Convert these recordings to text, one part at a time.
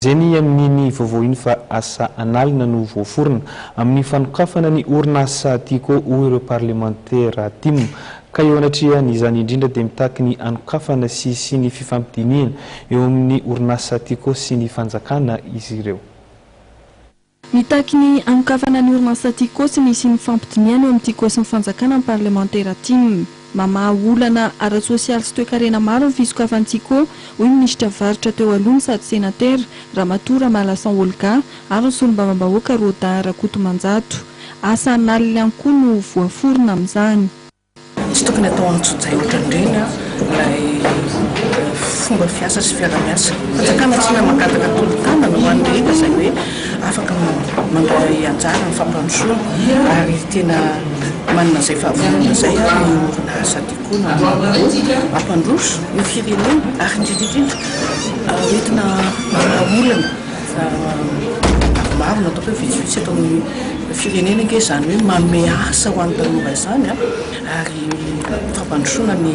Izay ny amin'iny vaovao iny fa asa an'alina no voaforona amin'ny fanokafana ny orinasa Tiko, hoy ireo parlemantera tim. Ka eo anatrehan'izany indrindra dia mitaky ny hanokafana sy hisian'ny fifampidinihana eo amin'ny orinasa Tiko sy ny fanjakana izy ireo. Mitaky ny hanokafana ny orinasa Tiko sy ny hisian'ny fifampidinihana eo amin'ny Tiko sy ny fanjakana ny parlemantera tim. Mamaha olana ara-tsosialy sy toekarena maro ny fisokafan'ny Tiko, hoy ny minisitra varotra teo aloha no sady senatera, Ramatoa Ramalason Olga, ary ny solombavambahoaka Rodin Rakotomanjato. Asa an'aliny ihany koa no voaforona amin'izany. Tsy tokony atao antsojay ohatran'ireny ilay fomba fiasa sy fiara-miasa. Fanjakana tsy mahay mangataka tolo-tanana ho an'ny rehetra izay hoe afaka mandray anjara amin'ny fampandrosoana ary tena manana izay fahavononana izay ary ny orinasa Tiko na ny Magro hampandroso ny firenena ary indrindra indrindra hoentina mamaha olana maromaro na ataoko hoe vitsivitsy eto amin'ny firenena ange izany hoe manome asa ho an'ny tanora izany ary fampandrosoana ny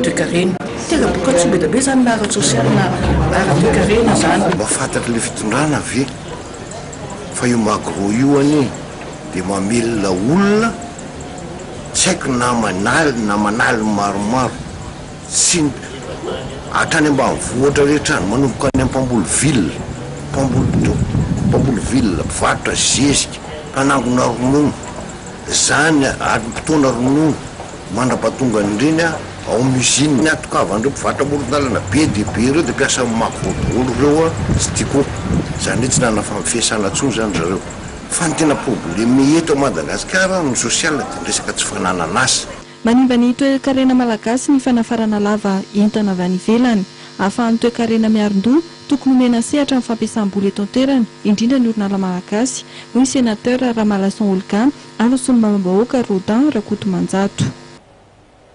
toekarena. Tera-bokatsoa be dia be izany na ara-tsosialy na ara-toekarena izany. Mba fantatr'ilay fitondrana ve fa io magro io anie dia mamelona olona tsy haiko na aman'aliny na aman'aliny maromaro Tsy ny hatrany ambanivohitra rehetra any, manomboka any amin'ny mpamboly ville, mpamboly to, mpamboly ville, mpivarotra zezika, mpanangona ronono, izany ary mpitaona ronono, mandra-pahatonga an'ireny ao amin'ny usine. Ny hatokavan'ireo mpivarotra amoron-dalana be dia be ireo dia mpiasan'ny Magro daholo ireo sy Tiko. Izany hoe tsy nanana fahampiasana intsony izany ry zareo. Fa ny tena probleme eto Madagasikara ny social dia ny resaka tsy fananan'asa. Manimba ny toekarena malagasy ny fanafarana lava entana avy any ivelany. Ahafahan'ny toekarena miarin-doha, tokony homena sehatra ny fampiasam-bola eto an-toerana, indrindra ny orinala malagasy, hoy ny Sénateur Ramalason Olga ary ny solombavambahoaka Rodin Rakotomanjato.